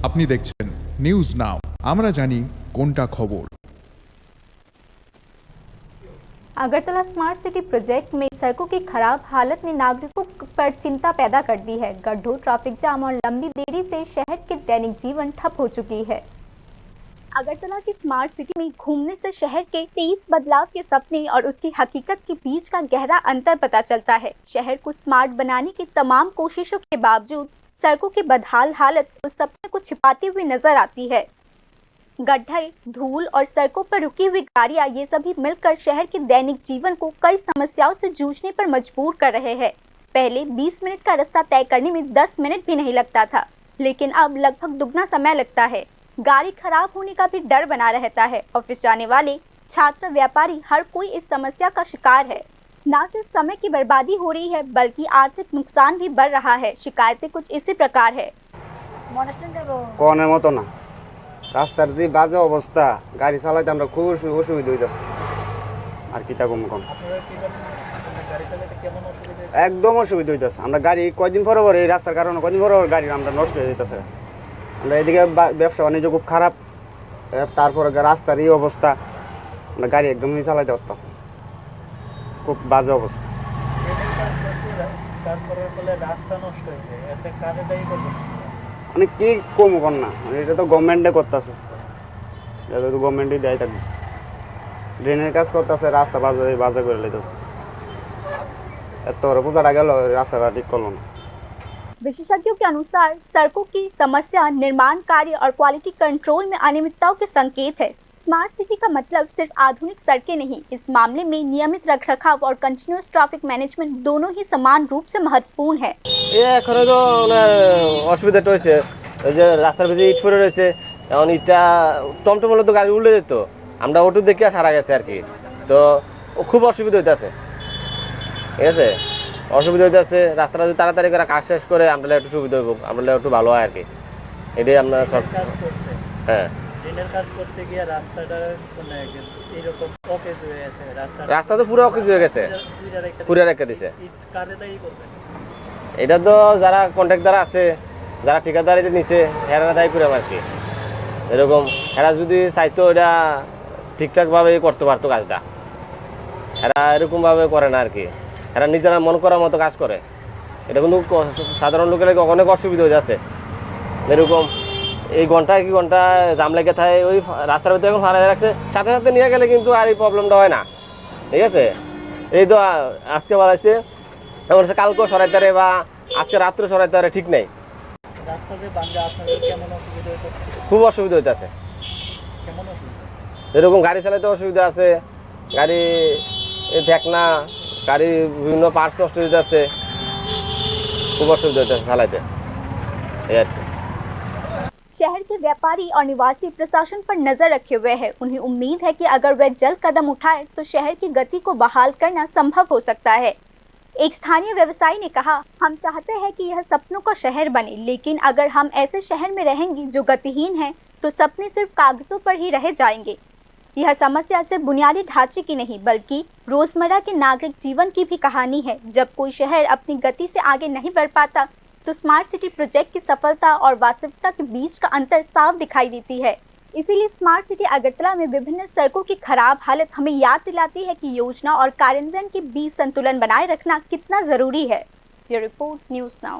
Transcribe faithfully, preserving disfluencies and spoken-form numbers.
আপনি দেখছেন news now, আমরা জানি কোনটা খবর। अगरतला स्मार्ट सिटी प्रोजेक्ट में सड़कों की खराब हालत ने नागरिकों पर चिंता पैदा कर दी है। गड्ढों, ट्रैफिक जाम और लंबी देरी से शहर के दैनिक जीवन ठप हो चुकी है। अगरतला की स्मार्ट सिटी में घूमने से शहर के तेज बदलाव के सपने और उसकी हकीकत के बीच का गहरा अंतर पता चलता है। शहर को स्मार्ट बनाने की तमाम कोशिशों के बावजूद सड़कों की बदहाल हालत उस सपने को छिपाते हुए नजर आती है। गड्ढे, धूल और सड़कों पर रुकी हुई गाड़ियां, ये सभी मिलकर शहर के दैनिक जीवन को कई समस्याओं से जूझने पर मजबूर कर रहे हैं। पहले बीस मिनट का रास्ता तय करने में दस मिनट भी नहीं लगता था, लेकिन अब लगभग दुगना समय लगता है। गाड़ी खराब होने का भी डर बना रहता है। ऑफिस जाने वाले, छात्र, व्यापारी, हर कोई इस समस्या का शिकार है। ना सिर्फ समय की बर्बादी हो रही है, बल्कि आर्थिक नुकसान भी बढ़ रहा है। शिकायतें कुछ इसी प्रकार है। কনের মতো না। রাস্তার যে বাজে অবস্থা, গাড়ি চালাইতে আমরা খুব অসু-, অসুবিধা হইতাছে। আর কিতা কম কম। আপনারা কিভাবে মনে করেন? আপনার গাড়ি চালাইতে কেমন অসুবিধা হইতাছে? একদম অসুবিধা হইতাছে। আমরা গাড়ি কয়দিন পরে পরে এই রাস্তার কারণে কয়দিন পরে পরে গাড়ি আমরা নষ্ট হয়ে যাইতাছে। আমরা এদিকে বা-, ব্যবসা বাণিজ্য খুব খারাপ। এ, তারপরে গা-, রাস্তার এই অবস্থা, মানে গাড়ি একদমই চালাইতে পারতাছে না। খুব বাজে অবস্থা। ড্রেনের কাজ করছে, রা-, কাজ করার ফলে রাস্তা নষ্ট হয়েছে, এতে কারে দায়ী করবেন আপনারা? মানে কি কম কর না, মানে এটা তো গভর্নমেন্টে করতেছে, এটা তো গভর্নমেন্টই দায়ী থাকবে। ড্রেনের কাজ করতেছে, রাস্তা বাজে বাজে করে লইতেছে। এত বড় পূজাটা গেল, রাস্তাটা ঠিক করলো না। विशेषज्ञों के अनुसार, सड़कों की समस्या निर्माण कार्य और क्वालिटी कंट्रोल में अनियमितताओं के संकेत है। स्मार्ट सिटी का मतलब सिर्फ आधुनिक सड़कें नहीं, इस मामले में नियमित रखरखाव और कंटिन्यूअस ट्रैफिक मैनेजमेंट दोनों ही समान रूप से महत्वपूर्ण है। এ এখনো তো ওনার অসুবিধাটা হয়েছে, ওই যে রাস্তার ভিতরে ইট পড়ে রয়েছে, এখন ইটটা টমটম হলে তো গাড়ি উল্টে যেত, আমরা অটো দেখে সারা গেছে আর কি। তো ও খুব অসুবিধা হইতাছে, ঠিক আছে? অসুবিধা হইতাছে, রাস্তাটা যদি তাড়াতাড়ি করে কাজ শেষ করে আমরা একটু সুবিধা হইব, আমরা একটু ভালো হয় আর কি। এটাই আমরা সব ড্রেনের কাজ করছে। হ্যাঁ। ড্রেনের কাজ করতে গিয়ে রাস্তাটা মানে এরকম অকেজ হয়ে আছে, রাস্তা রাস্তা তো পুরো অকেজ হয়ে গেছে। পুরা, পুরা রেখে দিছে। পুরা রেখে দিছে। ইট কারে দায়ী করবেন? এটা তো যারা কন্ট্রাক্টর আছে, যারা ঠিকাদার এটা নিছে, হেরা দায়ী করে আর কি। এরকম হেরা যদি চাইতো এটা ঠিকঠাকভাবে করতে পারতো কাজটা। এরা এরকমভাবে করে না আর কি, এরা নিজেরা মন করার মতো কাজ করে। এটা কিন্তু ক-, সাধারণ লোকের লাগে অনেক অসুবিধা হয়ে যাচ্ছে। এরকম এই ঘন্টা কি ঘন্টা জাম লেগে থাকে, ওই ফা-, রাস্তার ভিতরে এখন ফালাই রাখছে, সাথে সাথে নিয়ে গেলে কিন্তু আর এই প্রবলেমটা হয় না, ঠিক আছে? এই তো, আ-, আজকে বাড়াইছে, এখন হচ্ছে কালকেও সরাইতে পারে বা আজকে রাত্রে সরাইতে পারে, ঠিক নেই। রাস্তা যে ভাঙা, আপনাদের কেমন অসুবিধা হইতেছে? খুব অসুবিধা হইতাছে। কেমন অসুবিধা? এরকম গাড়ি চালাতে অসুবিধা আছে, গাড়ি এই ঢেকনা, গাড়ি বিভিন্ন পার্টস নষ্ট হয়ে যাচ্ছে, খুব অসুবিধা হইতাছে চালাইতে, এই আর কি। शहर के व्यापारी और निवासी प्रशासन पर नजर रखे हुए हैं। उन्हें उम्मीद है कि अगर वे जल्द कदम उठाएं, तो शहर की गति को बहाल करना संभव हो सकता है। एक स्थानीय व्यवसायी ने कहा, "हम चाहते हैं कि यह सपनों का शहर बने, लेकिन अगर हम ऐसे शहर में रहेंगे जो गतिहीन है, तो सपने सिर्फ कागजों पर ही रह जाएंगे।" यह समस्या सिर्फ बुनियादी ढांचे की नहीं, बल्कि रोजमर्रा के नागरिक जीवन की भी कहानी है। जब कोई शहर अपनी गति से आगे नहीं बढ़ पाता, तो स्मार्ट सिटी प्रोजेक्ट की सफलता और वास्तविकता के बीच का अंतर साफ दिखाई देती है। इसीलिए स्मार्ट सिटी अगरतला में विभिन्न सड़कों की खराब हालत हमें याद दिलाती है कि योजना और कार्यान्वयन के बीच संतुलन बनाए रखना कितना जरूरी है। Bureau report, news now.